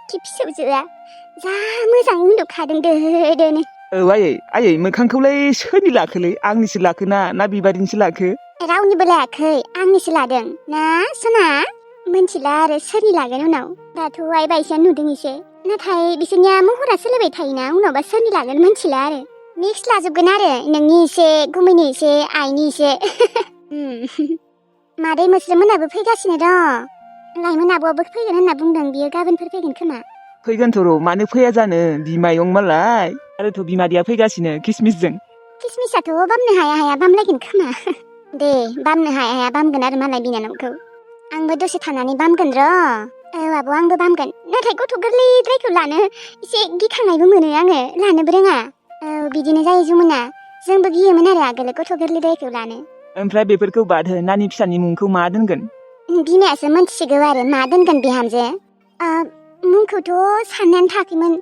लोखि फिसौजोआ जा मोजां उन्दुखादों दोनो। आयै मोखांखौलाय सोरनि लाखोलै आंनिसो लाखोना ना बिबारिनिसो लाखो? रावनिबो लायाखै आंनिसो लादों ना सना मोनथिला आरो सोरनि लागोन उनाव दाथ' आइ बायसिया नुदों एसे नाथाय बिसोरनिया महरा सोलायबाय थायोना उनावबा सोरनि लागोन मोनथिला आरो मिक्स लाजोबगोन आरो नोंनि एसे गुमैनि एसे आइनि एसे मादै मोस्रोमोनाबो फैगासिनो दं लाइमोन आब'आबो फैगोन होनना बुंदों बियो गाबोनफोर फैगोन खोमा। फैगोनथ' र' मानो फैया जानो बिमायं मालाय आरोथ' बिमादैया फैगासिनो किसमिसजों। किसमिसाथ' बामनो हाया बामलायगोन खोमा दे बामनो हाया बामगोन आरो मालाय बिनानावखौ आंबो दसे थानानै बामगोन र'। औ आब' आंबो बामगोन नाथाय गथ' गोरलैद्रायखौ लानो एसे गिखांनायबो मोनो आङो लानोबो रोङा। औ बिदिनो जायो जुमुना जोंबो गियोमोन आरो आगोल गथ' गोरलैद्रायखौ लानो। ओमफ्राय बेफोरखौ बाद हो नानि फिसानि मुंखौ मा दोनगोन? बिमायासो मोनथिसिगौ आरो मा दोनगोन बिहामजो। मुंखौथ' साननायानो थाखैमोन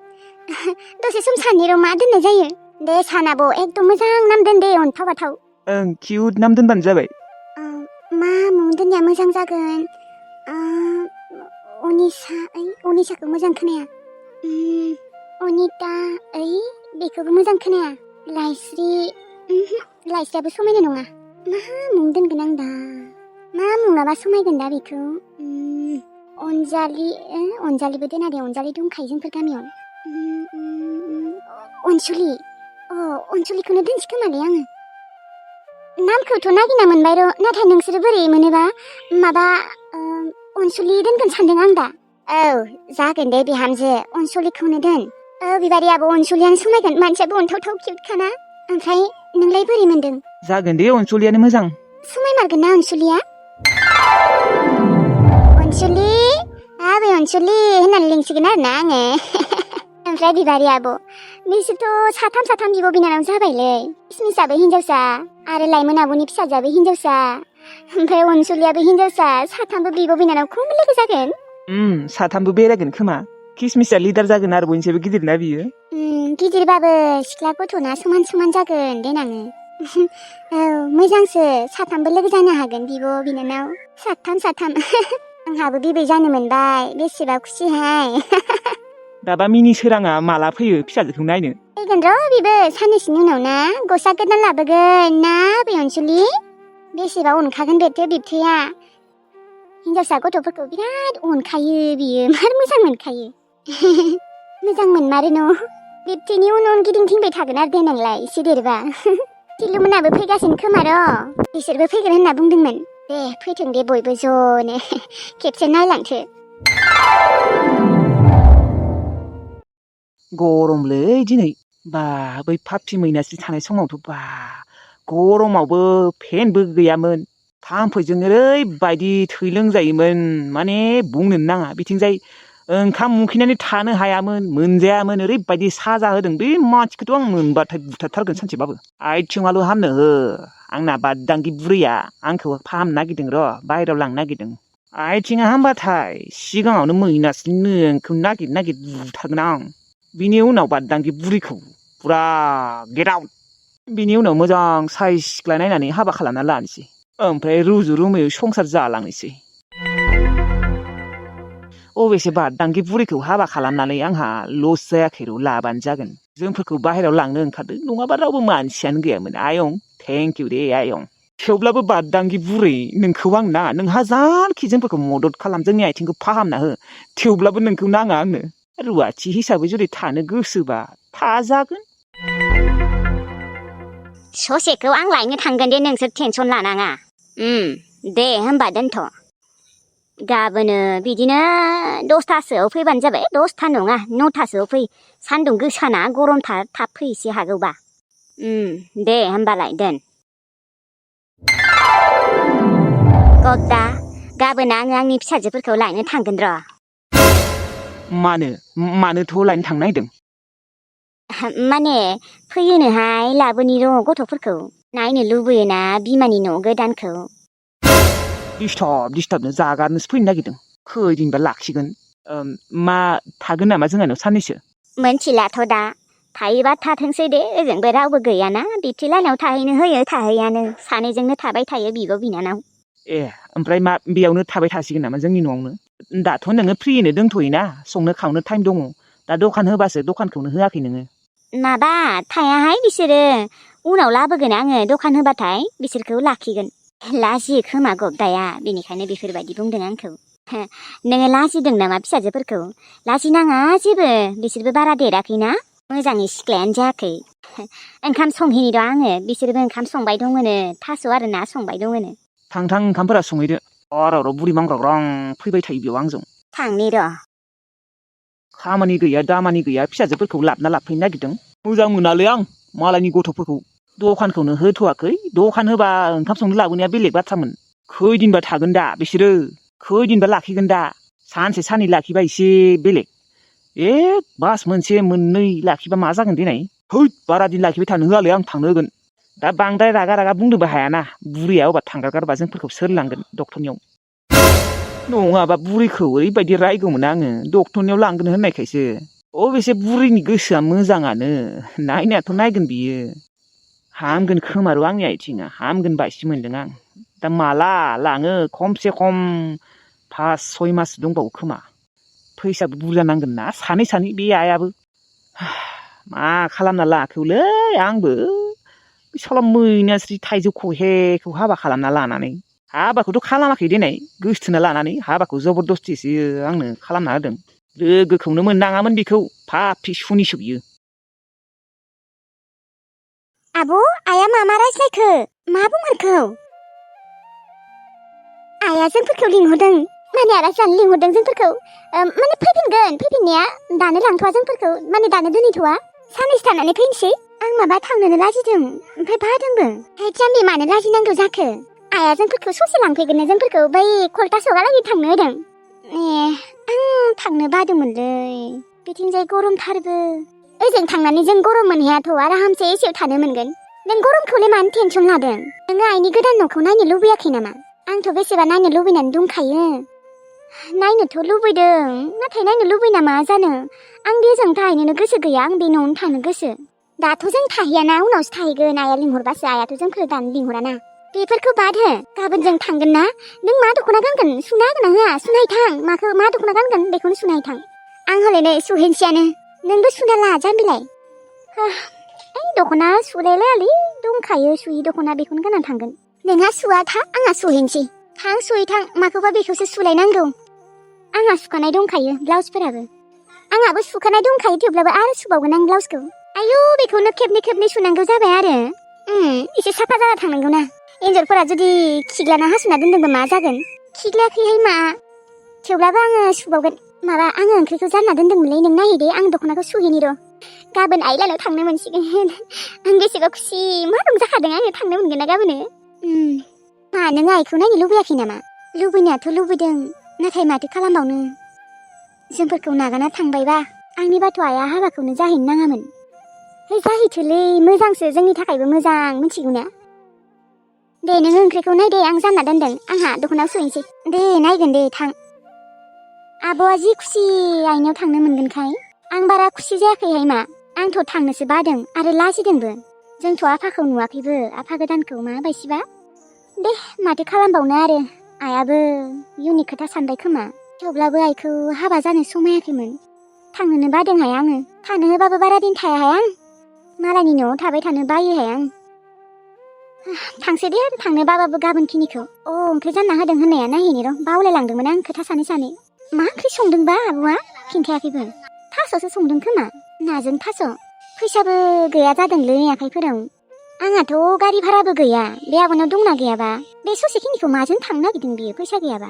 दसे सम सानैर' मा दोननाय जायो। दे सान आब' एकदम मोजां नाम दोन दे अनथाव बाथाव। ओं किउट नाम दोनबानो जाबाय। मा मुं दोननाया मोजां जागोन? अनिसाखौ मोजां खोनाया। अनिता बेखौबो मोजां खोनाया। लाइस्रियाबो समायना नङा। मा मुं दोनगोन आं दा? मा मुङाबा समायगोन दा बेखौ? अनजालिबो दोना दे अनजालि दंखायो जोंफोर गामियाव। अनसुलि अनसुलिखौनो दोनसै खोमालै आङो। नामखौथ' नागिरना मोनबाय र' नाथाय नोंसोरो बोरै मोनोबा माबा अनसुलि दोनगोन सानदों आं दा। औ जागोन दे बिहामजो अनसुलिखौनो दोन। बिबारि आब' अनसुलियानो समायगोन मानसियाबो अनथावथाव किउटखाना। ओमफ्राय नोंलाय बोरै मोनदों? जागोन दे अनसुलियानो मोजां। समायमारगोन ना अनसुलिया? अनसुलि आबै अनसुलि होननानै लिंसिगोन आरो ना आङो। ओमफ्राय बिबारि आब' बिसोरथ' साथाम बिब' बिनानाव जाबायलै किसमिसाबो हिनजावसा आरो लाइमोन आब'नि फिसाजोआबो हिनजावसा ओमफ्राय अनसुलियाबो हिनजावसा साथामबो बिब' बिनानाव खम लोगो जागोन। साथामबो बेरायगोन खोमा किसमिसा लिदार जागोन आरो बयनिसायबो गिदिर ना बियो। गिदिरबाबो सिख्ला गथ'ना समान जागोन देनाङो। औ मोजांसो साथामबो लोगो जानो हागोन बिब' बिनानाव साथाम आंहाबो बिबै जानो मोनबाय बेसेबा खुसिहाय। दाबा मिनि सोराङा माला फैयो फिसाजोखौ नायनो? फैगोन र' बेबो साननैसोनि उनाव ना गस्ला गोदान लाबोगोन ना आबै अनसुलि बेसेबा अनखागोन बेथो बिबथैया हिनजावसा गथ'फोरखौ बिराद अनखायो बियो मार मोजां मोनखायो। मोजां मोनमारो न' बिबथैनि उन गिदिंथिंबाय थागोन आरो देनांलाय एसे देरबा। थिलुमोनाबो फैगासिनो खोमा र' बिसोरबो फैगोन होनना बुंदोंमोन। दे फैथों दे बयबो ज'नो खेबसे नायलांथो। गरमलै दिनै बै फाफि मैनास्रि थानाय समावथ' गरमावबो फेनबो गैयामोन थाम्फैजों ओरैबायदि थै लोंजायोमोन माने बुंनोनो नाङा। बिथिंजाय ओंखाम उखैनानै थानो हायामोन मोनजायामोन ओरैबायदि साजा होदों बे मानसिखौथ' आं मोनबाथाय बुथारथारगोन सानसेबाबो। आथिङाल' हामनो हो आंना बारदांगि बुरैया आंखौ फाहामनो नागिरदों र' बाहेरायाव लांनो नागिरदों। आथिङा हामबाथाय सिगाङावनो मैनास्रि नोंखौ नागिर बुथारगोन आं। बिनि उनाव बारदांगि बुरैखौ फुरा गेट आउट। बिनि उनाव मोजां साइज सिख्ला नायनानै हाबा खालामना लानोसै ओमफ्राय रुजु रुमैयै संसार जालांनोसै। अबेसे बारदांगि बुरैखौ हाबा खालामनानै आंहा लस जायाखै र' लाबानो जागोन। जोंफोरखौ बाहेरायाव लांनो ओंखारदों नङाबा रावबो मानसियानो गैयामोन। आयं थेंक इउ दे आयं। थेवब्लाबो बारदांगि बुरै नोंखौ आं नाङा नों हाजारखि जोंफोरखौ मदद खालाम जोंनि आथिंखौ फाहामना हो थेवब्लाबो नोंखौ नाङा आंनो। रुवाथि हिसाबै जुदि थानो गोसोबा थाजागोन। ससेखौ आं लायनो थांगोन दे नोंसोर टेनसन लानाङा। दे होमबा दोनथ'। गाबोनो बिदिनो 10थासोआव फैबानो जाबाय 10था नङा 9थासोआव फै सान्दुं गोसाना गरमथार थाब फै एसे हागौबा। दे होमबालाय दोन। कक्ता गाबोन आङो आंनि फिसाजोफोरखौ लायनो थांगोन र'। मानोथ' लायनो थांनो नागिरदों? माने फैयोनोहाय लाबोनि र' गथ'फोरखौ नायनो लुबैयोना बिमानि न' गोदानखौ। दिस्टार्बनो जागारनोसो फैनो नागिरदों खैदिनबा लाखिगोन। मा थागोन नामा जोंहानाव साननैसो? मोनथिलाथ' दा थायोबा थाथोंसै दे ओजोंबो रावबो गैयाना बिबथै लाहानाव थाहैनो होयो थाहैयानो सानैजोंनो थाबाय थायो बिब' बिनानाव। ओमफ्राय मा बेयावनो थाबाय थासिगोन नामा जोंनि न'आवनो? दाथ' नोङो फ्रियैनो दंथ'योना संनो खावनो टाइम दङ दा दखान होबासो दखानखौनो होआखै नोङो माबा थायाहाय बिसोरो उनाव लाबोगोन आङो दखान होबाथाय बिसोरखौ लाखिगोन लाजियो खोमा गबदाया बेनिखायनो बेफोरबायदि बुंदों आंखौ नोङो लाजिदों नामा फिसाजोफोरखौ लाजिनाङा जेबो बिसोरबो बारा देराखैना मोजाङै सिख्लायानो जायाखै ओंखाम संहैनि र' आङो बिसोरबो ओंखाम संबाय दङनो थास' आरो ना संबाय दङनो थां ओंखामफोरा संहैदो र' बुरि मांग्राग्रां फैबाय थायो बेयाव आंजों थांनि र' खामानि गैया दामानि गैया फिसाजोफोरखौ लाबना लाबफैनो नागिरदों मोजां मोनालै आं मालायनि गथ'फोरखौ दखानखौनो होथ'वाखै दखान होबा ओंखाम संनो लाबोनाया बेलेग बाथ्रामोन खैदिनबा थागोन दा बिसोरो खैदिनबा लाखिगोन दा सानसे साननै लाखिबा एसे बेलेग मास मोनसे मोननै लाखिबा मा जागोन देनाय हैद बारा दिन लाखिबाय थानो होआलै आं थांनो होगोन दा बांद्राय रागा बुंनोबो हायाना बुरिया अबा थांगारगारबा जोंफोरखौ सोर लांगोन डक्टरनियाव नङाबा बुरिखौ ओरैबायदि रायगौमोन आङो डक्टरनियाव लांगोन होननायखायसो अबेसे बुरिनि गोसोआ मोजाङानो नायनायाथ' नायगोन बियो हामगोन खोमार' आंनि आथिङा हामगोन बायसो मोनदों आं दा माला लाङो खमसे खम 5-6 मास दंबावो खोमा फैसाबो बुरजा नांगोन ना सानै बे आइयाबो मा खालामना लाखौलै आंबो साला मैनास्रि थाइजौ खहेखौ हाबा खालामना लानानै हाबाखौथ' खालामाखै देनाय गोसथोना लानानै हाबाखौ जबरदस्तिसो आंनो खालामना होदों लोगोखौनो मोननाङामोन बेखौ फाफि सुनिसो बियो आब' आइया मा रायज्लायखो मा बुंहरखौ आइया जोंफोरखौ लिंहरदों माने आलासि जानो लिंहरदों जोंफोरखौ माने फैफिननाया दानो लांथ'वा जोंफोरखौ माने दानो दोनहैथ'वा साननैसो थानानै फैनोसै आं माबा थांनोनो लाजिदों ओमफ्राय बादोंबो जाम्बि मानो लाजिनांगौ जाखो आइया जोंफोरखौ ससे लांफैगोन जोंफोरखौ बै कलटासगालागै थांनो होदों आं थांनो बादोंमोनलै बिथिंजाय गरमथारबो ओजों थांनानै जों गरम मोनहैयाथ' आरामसे एसेयाव थानो मोनगोन नों गरमखौलाय मानो टेनसन लादों नोङो आइनि गोदान न'खौ नायनो लुबैयाखै नामा आंथ' बेसेबा नायनो लुबैनानै दंखायो नायनोथ' लुबैदों नाथाय नायनो लुबैना मा जानो आं बेजों थाहैनोनो गोसो गैया आं बे न'आवनो थानो गोसो दाथ' जों थाहैयाना उनावसो थाहैगोन आइया लिंहरबासो आइयाथ' जोंखौ दानो लिंहराना बेफोरखौ बाद हो गाबोन जों थांगोन ना नों मा दख'ना गानगोन सुना होगोन ना होआ सुनाय थां मा दख'ना गानगोन बेखौनो सुनाय थां आं हले नै सुहैनोसैयानो नोंबो सुना ला जाम्बिलाय दख'ना सुलायलायालै दंखायो सुयि दख'ना बेखौनो गाननानै थांगोन नोंहा सुवा था आंहा सुहैनोसै थां सुहै थां माखौबा बेखौसो सुलायनांगौ आंहा सुखानाय दंखायो ब्लाउसफोराबो आंहाबो सुखानाय दंखायो थेवब्लाबो आरो सुबावगोन आं ब्लाउसखौ आयौ बेखौनो खेबनै सुनांगौ जाबाय आरो एसे साफा जाना थांनांगौ ना एन्जरफोरा जुदि खिग्लाना हासुना दोनदोंबा मा जागोन खिग्लायाखैहाय मा थेवब्लाबो आङो सुबावगोन माबा आङो ओंख्रिखौ जानना दोनदोंमोनलै नों नायै दे आं दख'नाखौ सुहैनि र' गाबोन आइलानाव थांनो मोनसिगोन आं बेसेबा खुसि मा रंजाखादों आङो थांनो मोनगोन ना गाबोनो मा नों आइखौ नायनो लुबैयाखै नामा लुबैनायाथ' लुबैदों नाथाय माथो खालामबावनो जोंफोरखौ नागारना थांबायबा आंनिबाथ' आइया हाबाखौनो जाहैनो नाङामोन जाहैथोलै मोजांसो जोंनि थाखायबो मोजां मिथिगौ ना दे नों ओंख्रिखौ नायदे आं जानना दोनदों आंहा दख'नायाव सुहैनोसै दे नायगोन दे थां आब'आ जि खुसि आइनाव थांनो मोनगोनखाय आं बारा खुसि जायाखैहाय मा आंथ' थांनोसो बादों आरो लाजिदोंबो जोंथ' आफाखौ नुवाखैबो आफा गोदानखौ माबायसिबा दे माथो खालामबावनो आरो आइयाबो इयुननि खोथा सानबाय खोमा थेवब्लाबो आइखौ हाबा जानो समायाखैमोन थांनोनो बादोंहाय आङो थानो होबाबो बारा दिन थायाहाय आं मालायनि न'आव थाबाय थानो बायोहाय आं थांसै दे थांनो बाबाबो गाबोनखिनिखौ ओंख्रि जानना होदों होननाया नायहैनि र' बावलायलांदोंमोन आं खोथा सानै मा ओंख्रि संदोंबा आब'आ खिन्थायाखैबो थास'सो संदों खोमा नाजों थास' फैसाबो गैया जादोंलै आखाइफोराव आंहाथ' गारि भाराबो गैया बे आब'नाव दंना गैयाबा बे ससेखिनिखौ माजों थांनो नागिरदों बियो फैसा गैयाबा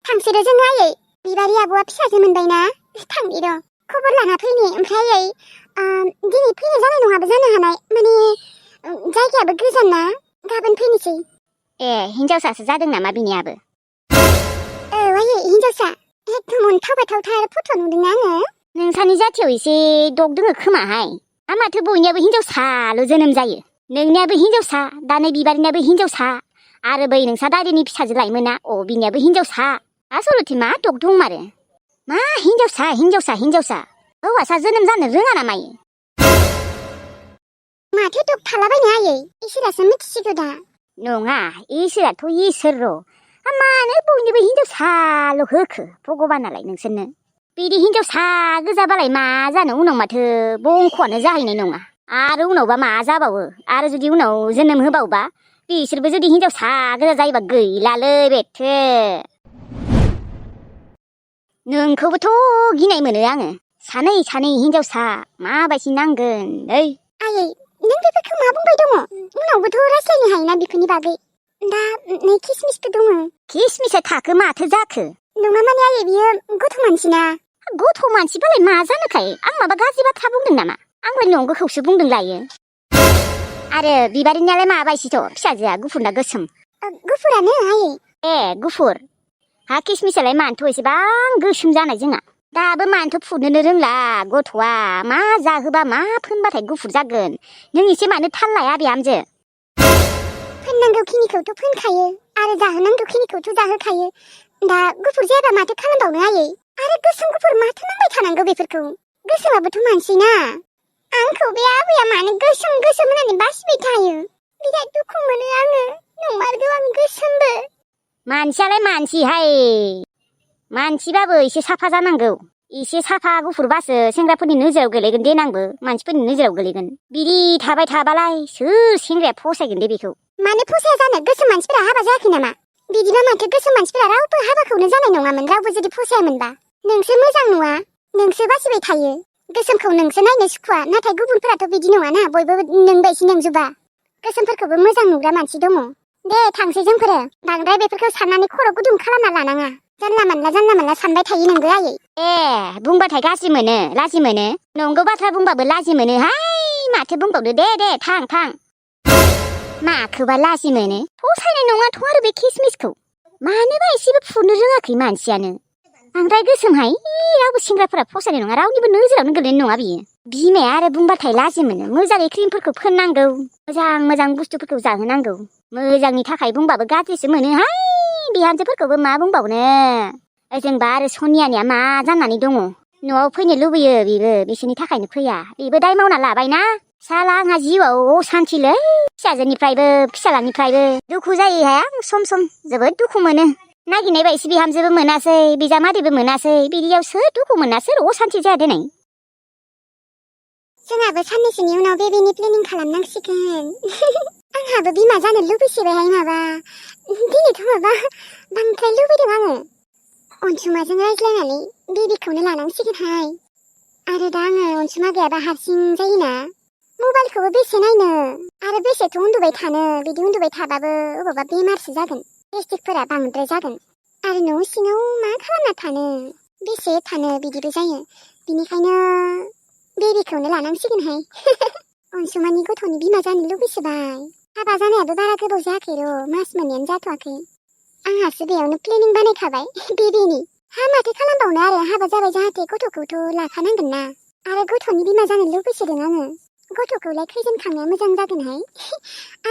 थांसै र' जों आयै बिबारि आब'आ फिसाजो मोनबायना थांनि र' खबर लाना फैनि ओमफ्राय आयै दिनै फैनाय जानाय नङाबो जानो हानाय माने जायगायाबो गोजान ना गाबोन फैनोसै हिनजावसासो जादों नामा बिनियाबो आयै हिनजावसा एकदम अनथाव-बाथावथार फट' नुदोंना आङो नोंसानि जाथियाव एसे दग दोङो खोमाहाय माथो बयनियाबो हिनजावसाल' जोनोम जायो नोंनियाबो हिनजावसा दा नै बिबारिनियाबो हिनजावसा आरो बै नोंसा दादिनि फिसाजो लायमोना बिनियाबो हिनजावसा आसलथे मा दग दंमारो मा हिनजावसा हौवासा जोनोम जानो रोङा ना मायो माथो दग थालाबायनो आयै इसोरासो मिथिसिगौ दा नङा इसोराथ' इसोर र' मानो बयनोबो हिनजावसाल' होखो भगबानालाय नोंसोरनो बिदि हिनजावसा गोजाबालाय मा जानो उनाव माथो बंख'आनो जाहैनाय नङा आरो उनावबा मा जाबावो आरो जुदि उनाव जोनोम होबावबा बिसोरबो जुदि हिनजावसा गोजा जायोबा गैलालै बेथो नोंखौबोथ' गिनाय मोनो आङो सानै हिनजावसा माबायदि नांगोन ओइ आयै नों बेफोरखौ मा बुंबाय दङ उनावबोथ' रायज्लायनो हायोना बेफोरनि बागै दा नै किसमिसबो दङ किसमिसा थाखो माथो जाखो नङा माने आयै बियो गथ' मानसिना गथ' मानसिबालाय मा जानोखाय आं माबा गाज्रि बाथ्रा बुंदों नामा आंलाय नंगौखौसो बुंदों लायो आरो बिबारिनियालाय माबायदिथ' फिसाजोआ गुफुरना गोसोम गुफुरानो आयै ए गुफुर हा किसमिसालाय मानोथ' एसेबां गोसोम जानाय जोंहा दाबो मानोथ' फुनोनो रोंला गथ'आ मा जाहोबा मा फोनबाथाय गुफुर जागोन नों एसे मानो थाल लाया बिहामजो फोननांगौ खिनिखौथ' फोनखायो आरो जाहोनांगौ खिनिखौथ' जाहोखायो दा गुफुर जायाबा माथो खालामबावनो आयै आरो गोसोम गुफुर माथो नांबाय थानांगौ बेफोरखौ गोसोमाबोथ' मानसिना आंखौ बे आबैया मानो गोसोम होननानै बासिबाय थायो बिराद दुखु मोनो आङो नंमारगौ आं गोसोमबो मानसियालाय मानसिहाय मानसिबाबो एसे साफा जानांगौ एसे साफा गुफुरबासो सेंग्राफोरनि नोजोराव गोलैगोन देनांबो मानसिफोरनि नोजोराव गोलैगोन बिदि थाबाय थाबालाय सोर सेंग्राया फसायगोन दे बेखौ मानो फसाया जानो गोसोम मानसिफोरा हाबा जायाखै नामा बिदिबा माथो गोसोम मानसिफोरा रावबो हाबाखौनो जानाय नङामोन रावबो जुदि फसायामोनबा नोंसो मोजां नुवा नोंसो बासिबाय थायो गोसोमखौ नोंसो नायनो सुखुवा नाथाय गुबुनफोराथ' बिदि नङाना बयबो नोंबायदि नंजोबा गोसोमफोरखौबो मोजां नुग्रा मानसि दङ दे थांसै जोंफोरो बांद्राय बेफोरखौ साननानै खर' गुदुं खालामना लानाङा जानला मानला सानबाय थायो नोंगो आयै ए बुंबाथाय गाज्रि मोनो लाजि मोनो नंगौ बाथ्रा बुंबाबो लाजि मोनो हाय माथो बुंबावदो दे थां माखौबा लाजि मोनो फसायनाय नङाथ' आरो बे किसमिसखौ मानोबा एसेबो फुनो रोङाखै मानसियानो बांद्राय गोसोमहाय रावबो सेंग्राफोरा फसायनाय नङा रावनिबो नोजोरावनो गोलैनाय नङा बियो बिमाया आरो बुंबाथाय लाजि मोनो मोजाङै क्रिमफोरखौ फोननांगौ मोजां बुस्थुफोरखौ जाहोनांगौ मोजांनि थाखाय बुंबाबो गाज्रिसो मोनो हाय बिहामजोफोरखौबो मा बुंबावनो ओजोंबा आरो सनियानिया मा जानानै दङ न'आव फैनो लुबैयो बेबो बिसोरनि थाखायनो फैया बेबो दाय मावना लाबायना साला आंहा जिउआव असान्थिलै फिसाजोनिफ्रायबो फिसालानिफ्रायबो दुखु जायोहाय आं सम जोबोद दुखु मोनो नागिरनाय बायदि बिहामजोबो मोनासै बिजामादैबो मोनासै बिदियाव सोर दुखु मोना सोर असान्थि जाया दिनै जोंहाबो साननैसोनि उनाव बेबिनि प्लेनिं खालामनांसिगोन आंहाबो बिमा जानो लुबैसोबायहाय माबा दिनैथ' माबा बांद्राय लुबैदों आङो अनसुमाजों रायज्लायनानै बेबिखौनो लानांसिगोनहाय आरो दा आङो अनसुमा गैयाबा हारसिं जायोना मबाइलखौबो बेसे नायनो आरो बेसेथ' उन्दुबाय थानो बिदि उन्दुबाय थाबाबो अबावबा बेमारसो जागोन गेस्ट्रिकफोरा बांद्राय जागोन आरो न' सिङाव मा खालामना थानो बेसे थानो बिदिबो जायो बिनिखायनो बेबिखौनो लानांसिगोनहाय अनसुमानि गथ'नि बिमा जानो लुबैसोबाय हाबा जानायाबो बारा गोबाव जायाखै र' मास मोननैयानो जाथ'वाखै आंहासो बेयावनो प्लेनिं बानायखाबाय बेबिनि माथो खालामबावनो आरो हाबा जाबाय जाहाथे गथ'खौथ' लाखानांगोन ना आरो गथ'नि बिमा जानो लुबैसोदों आङो गथ'खौलाय खैजोन खांनाया मोजां जागोनहाय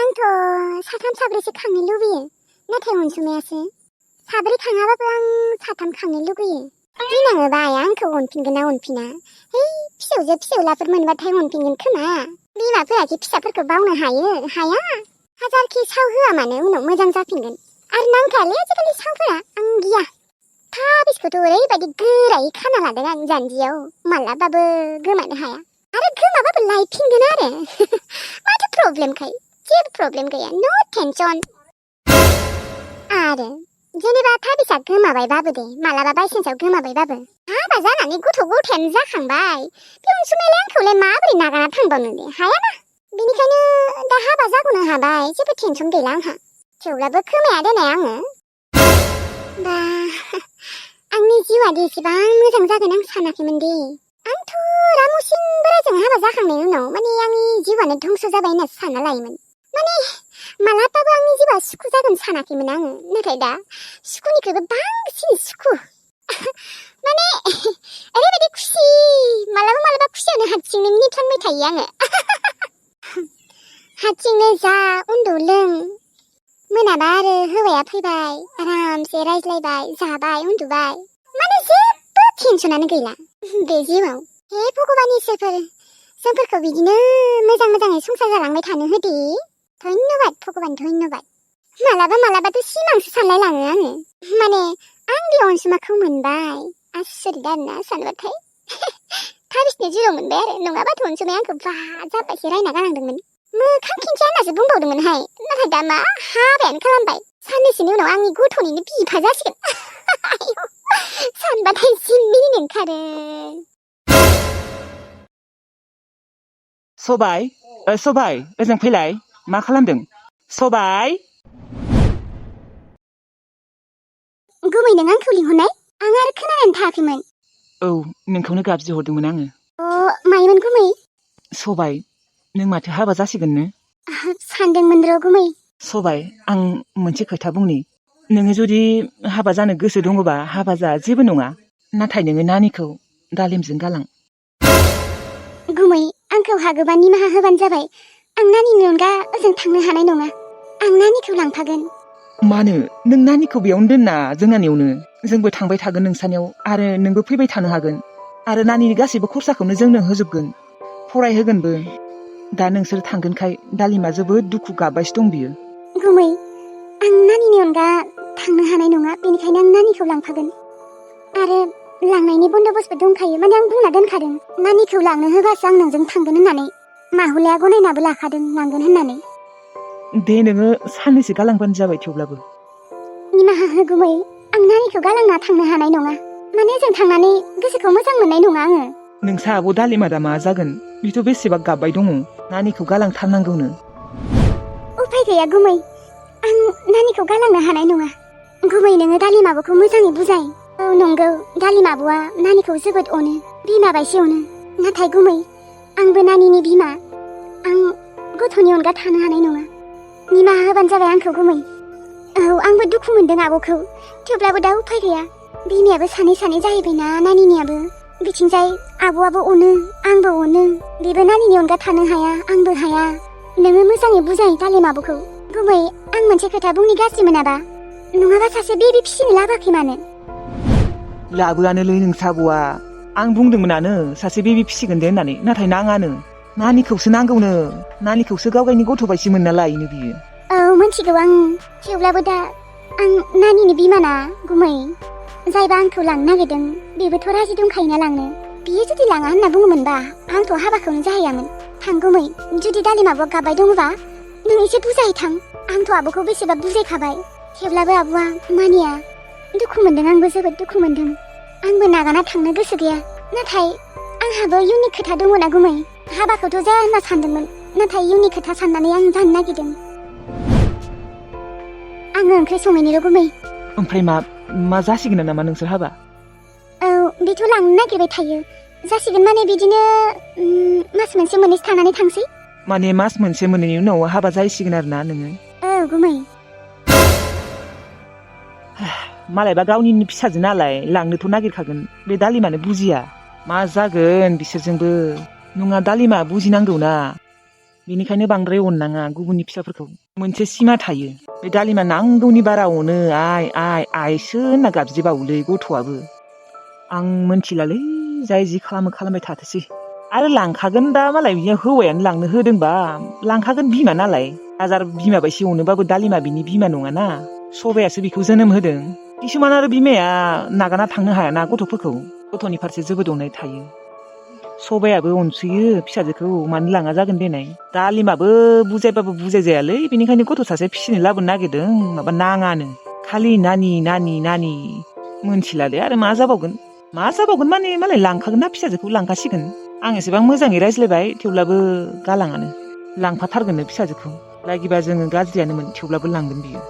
आंथ' साथाम साब्रैसो खांनो लुबैयो नाथाय अनसुमायासो साब्रै खाङाबाबो आं साथाम खांनो लुबैयो गिनाङोबा आइया आंखौ अनफिनगोन ना अनफिना फिसौजो फिसौलाफोर मोनबाथाय अनफिनगोन खोमा बिमाफोराखि फिसाफोरखौ बावनो हाया हाजारखि साव होआ मानो उनाव मोजां जाफिनगोन आरो नांखायालै आजिखालि सावफोरा आं गिया थाबिसखौथ' ओरैबायदि गोरायै खाना लादों आं जान्जियाव मालाबाबो गोमानो हाया आरो गोमाबाबो लायफिनगोन आरो माथो प्रब्लेमखाय जेबो प्रब्लेम गैया नो टेनसन आरो जेनेबा थाबिसा गोमाबायबाबो दे मालाबा बायसेन्सआव गोमाबायबाबो हाबा जानानै गथ'यानो जाखांबाय बे अनसुमायालाय आंखौलाय माबोरै नागारना थांबावनो दे हायाना बेनिखायनो दा हाबा जागौनो हाबाय जेबो टेनसन गैला आंहा थेवब्लाबो खोमाया देनाय आङो बा आंनि जिउआ एसेबां मोजां जागोन आं सानाखैमोन दे आंथ' रामुसिन बोराइजों हाबा जाखांनायनि उनाव माने आंनि जिउआनो धंस जाबाय होनना सानना लायोमोन माने मालाबाबो आंनि जिउआ सुखु जागोन सानाखैमोन आङो नाथाय दा सुखुनिख्रुइबो बांसिन सुखु माने ओरैबायदि खुसि मालाबा खुसियानो हारसिंनो मिनिफ्लांबाय थायो आङो हारसिंनो जा उन्दु लों मोनाबा आरो हौवाया फैबाय आरामसे रायज्लायबाय जाबाय उन्दुबाय माने जेबो टेनसनानो गैला बे जिउआव हे भगबान इसोरफोर जोंफोरखौ बिदिनो मोजाङै संसार जालांबाय थानो होदे धन्यबाद भगबान धन्यबाद मालाबाथ' सिमांसो सानलायलाङो आङो माने आं बे अनसुमाखौ मोनबाय आसरित आरोना सानबाथाय थाबिसनो जिर' मोनबाय आरो नङाबाथ' अनसुमाया आंखौ जाबायसो रायना गालांदोंमोन मोखां खिन्थिया होननासो बुंबावदोंमोनहाय नाथाय दा मा हाबायानो खालामबाय साननैसोनि उनाव आंनि गथ'निनो बिफा जासिगोन आयौ सानबाथाय जि मिनिनो ओंखारो सबाय ओजों फैलाय मा खालामदों सबाय गुमै नों आंखौ लिंहरनाय आं आरो खोनानानै थायाखैमोन औ नोंखौनो गाबज्रि हरदोंमोन आङो मायोमोन गुमै सबाय नों माथो हाबा जासिगोननो सानदोंमोन र' गुमै सबाय आं मोनसे खोथा बुंनि नोङो जुदि हाबा जानो गोसो दङबा हाबा जा जेबो नङा नाथाय नोङो नानिखौ दालिमजों गालां गुमै आंखौ हागोबा निमाहा होबानो जाबाय आं नानिनि अनगा ओजों थांनो हानाय नङा आं नानिखौ लांफागोन मानो नों नानिखौ बेयावनो दोनना जोंहानियावनो जोंबो थांबाय थागोन नोंसानियाव आरो नोंबो फैबाय थानो हागोन आरो नानिनि गासैबो खरसाखौनो जोंनो होजोबगोन फरायहोगोनबो दा नोंसोर थांगोनखाय दालिमा जोबोद दुखु गाबबायसो दं बियो गुमै आं नानिनि अनगा थांनो हानाय नङा बेनिखायनो आं नानिखौ लांफागोन आरो लांनायनि बन्दोबस्तबो दंखायो माने आं बुंना दोनखादों नानिखौ लांनो होबासो आं नोंजों थांगोन होननानै माहुलाया गनायनाबो लाखादों लांगोन होननानै दे नोङो साननैसो गालांबानो जाबाय थेवब्लाबो निमाहा हो गुमै आं नानिखौ गालांना थांनो हानाय नङा माने जों थांनानै गोसोखौ मोजां मोननाय नङा आङो नोंसा आब' दालिमा दा मा जागोन बेथ' बेसेबा गाबबाय दङ नानिखौ गालांथारनांगौनो उफाय गैया गुमै आं नानिखौ गालांनो हानाय नङा गुमै नोङो दालिम आब'खौ मोजाङै बुजाय औ नंगौ दालिम आब'आ नानिखौ जोबोद अनो बिमा बायसि अनो नाथाय गुमै आंबो नानिनि बिमा आं गथ'नि अनगा थानो हानाय नङा निमाहा होबानो जाबाय आंखौ गुमै औ आंबो दुखु मोनदों आब'खौ थेवब्लाबो दा उफाय गैया बिमायाबो सानै जाहैबायना नानिनियाबो बिथिंजाय आब'आबो अनो आंबो अनो बेबो नानिनि अनगा थानो हाया आंबो हाया नोङो मोजाङै बुजाय दालिम आब'खौ गुमै आं मोनसे खोथा बुंनि गाज्रि मोनाबा नङाबा सासे बेबि फिसिनो लाबोआखै मानो लाबोआनोलै नोंसा आब'आ आं बुंदोंमोनानो सासे बेबि फिसिगोन दे होननानै नाथाय नाङानो नानिखौसो नांगौनो नानिखौसो गावगायनि गथ' बायसि मोनना लायोनो बियो औ मिथिगौ आं थेवब्लाबो दा आं नानिनि बिमाना गुमै जायबा आंखौ लांनो नागिरदों बेबोथ' राजि दंखायोना लांनो बियो जुदि लाङा होनना बुङोमोनबा आंथ' हाबाखौनो जाहैयामोन थां गुमै जुदि दालिम आब'आ गाबबाय दङबा नों एसे बुजाय थां आंथ' आब'खौ बेसेबा बुजायखाबाय थेवब्लाबो आब'आ मानिया दुखु मोनदों आंबो जोबोद दुखु मोनदों आंबो नागारना थांनो गोसो गैया नाथाय आंहाबो इयुननि खोथा दङना गुमै हाबाखौथ' जाया होनना सानदोंमोन नाथाय इयुननि खोथा साननानै आं जानो नागिरदों आङो ओंख्रि संनायनिल' गुमै ओमफ्राय मा जासिगोन नामा नोंसोर हाबा औ बेथ' लांनो नागिरबाय थायो जासिगोन माने बिदिनो मास मोनसे मोननैसो थानानै थांसै माने मास मोनसे मोननैनि उनाव हाबा जाहैसिगोन आरो ना नोङो औ गुमै मालायबा गावनिनो फिसाजो नालाय लांनोथ' नागिरखागोन बे दालिमानो बुजिया मा जागोन बिसोरजोंबो नङा दालिमा बुजिनांगौना बेनिखायनो बांद्राय अननाङा गुबुननि फिसाफोरखौ मोनसे सिमा थायो बे दालिमा नांगौनि बारा अनो आइसो होनना गाबज्रिबावोलै गथ'आबो आं मोनथिलालै जाय जि खालामो खालामबाय थाथोसै आरो लांखागोन दा मालाय बियो हौवायानो लांनो होदोंबा लांखागोन बिमा नालाय हाजार बिमा बायसि अनोबाबो दालिमा बिनि बिमा नङाना सबायासो बिखौ जोनोम होदों किसुमान आरो बिमाया नागारना थांनो हायाना गथ'फोरखौ गथ'नि फारसे जोबोद अननाय थायो सबायाबो अनसोयो फिसाजोखौ मानो लाङा जागोन देनाय दालिमाबो बुजायबाबो बुजायजायालै बेनिखायनो गथ' सासे फिसिनो लाबोनो नागिरदों माबा नाङानो खालि नानि मोनथिलादे आरो मा जाबावगोन माने मालाय लांखागोन ना फिसाजोखौ लांखासिगोन आं एसेबां मोजाङै रायज्लायबाय थेवब्लाबो गालाङानो लांफाथारगोननो फिसाजोखौ लागिबा जोङो गाज्रियानोमोन थेवब्लाबो लांगोन बियो